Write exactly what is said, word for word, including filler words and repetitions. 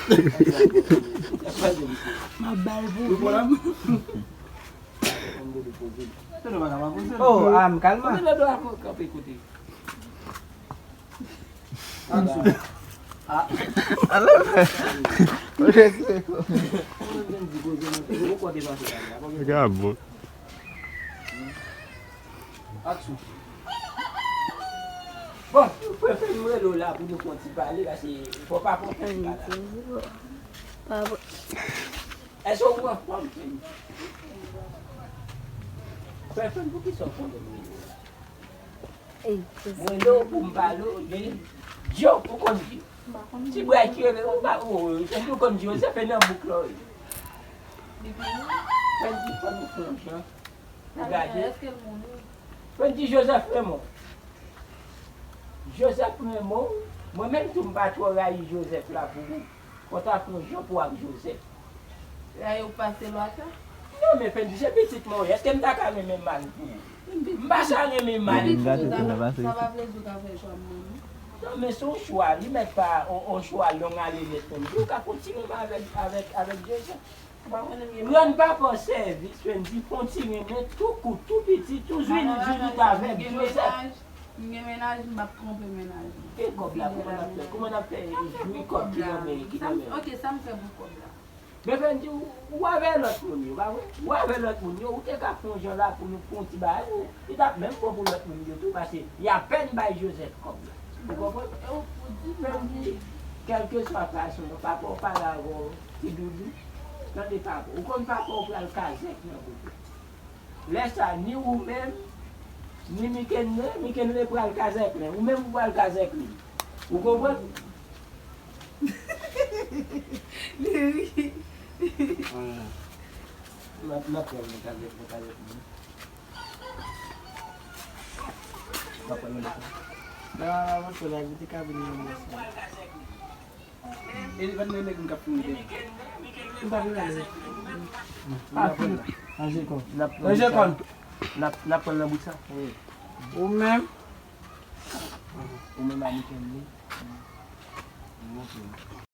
M ap ba l pwoblèm. Oh, ah, m kalma. Bon, frè, fè m rele w la pou nou fè yon ti pale, paske fò pa pran pèn la. Pa bon. Èske ou anfòm, Fenn? Frè Fenn, poukisa w konnen m rele w la? M rele w pou m pale w de Djo, ou konn Djo? Ti bray ki rele, ou pa, ou, ou konn Joseph, e nan bouk la, wi. Fenn di fò nou fè yon jan. Pou gade. Fenn di Joseph renmen w. Joseph renmen w. Mwen menm tou, m pa twò rayi Joseph la pou ou. Fò w ta fè yon jan pou w ak Joseph. Rayi w pase lwa sa? Non, men Fenn di se pitit mwen w ye. Èske m ta ka renmen mal pou ou? M pa sa renmen mal. Sa pa vle di w ka fè chwa m nan, non. Non, men se yon chwa, li mèt pa yon, yon chwa long ale nèt menm. Ou ka kontinye avèk, avèk, avèk Joseph. Rann papa w sèvis, Fenn di fè yon ti renmen tou kout, tou piti, tou zwilit, zwilit avèk Joseph. M gen mennaj, m p ap twonpe mennaj mwen. E kòb la, kòman n ap fè? Kòman n ap fè jwi kòb ki nan men, ki nan men? Ok, sa m fè pou kòb la? Men Fenn di, ou, ou avè lòt moun yo, pa vre? Ou avè lòt moun yo, ou te ka fè yon jan la pou nou fè yon ti bagay, ou, li t ap menm bon pou lòt moun yo tou, paske y apèn bay Joseph kòb la. Ou konprann? Fenn di, kèlkeswa fason, papa w pale avè w, ti doudou, tande papa w. Ou konn papa w pral kazèk nan bouk la. Lè sa, ni ou menm, ni Mikenle, Mikenle pral kazèk la. Ou menm ou pral kazèk li. Ou konprann? Li ri. N ap, n ap pran mwen kazèk, mwen kazèk mwen. N ap pran mwen kazèk. Nan avanse la, li te ka vin nan mwen sa. E li pa t nan nèg m k ap fouye dèyè. M pa vin ale. Ah, Anjekòn. Anjekòn. N ap, n ap pran nan bout sa. Ou menm? Ou menm a Mikenle.